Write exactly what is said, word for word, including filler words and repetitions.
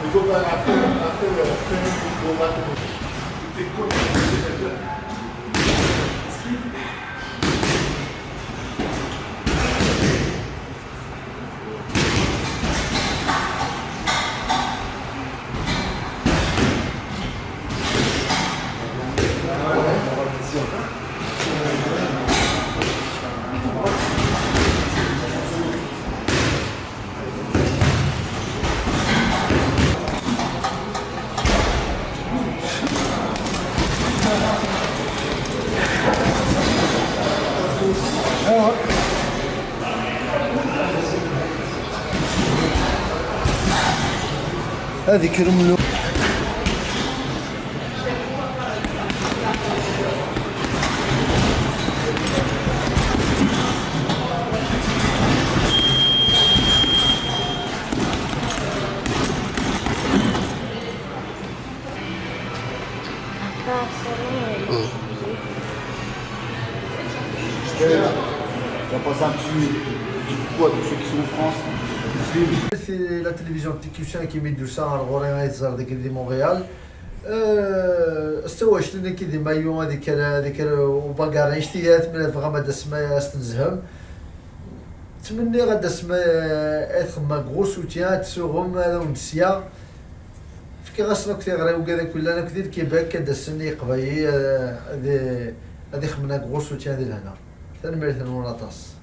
We go back after, after the film, we go back to the. هذه كرملو. On va passer un petit, petit coucou à tous ceux qui sont en France, qui nous suivent. C'est la télévision T Q cinq qui met du sang à Roraima et Zardek de Montréal. Euh, c'est au Chili qui des maillots, des kara, des kara, au bagarre, je t'ai dit, mais vraiment, des semaines, c'est un zhum. Ttmenniɣ ad d-tasem, eh, ad txemmem gros soutien, ad tsuɣem, ad awen-d-sya. Fkiɣ-asen akk tiɣri ugad akk llan akk di Lkibek, ad d-asen i Yeqbayli, eh, ad, ad ixemmen gros soutien di lehna. Tanemmirt-nwen aṭas.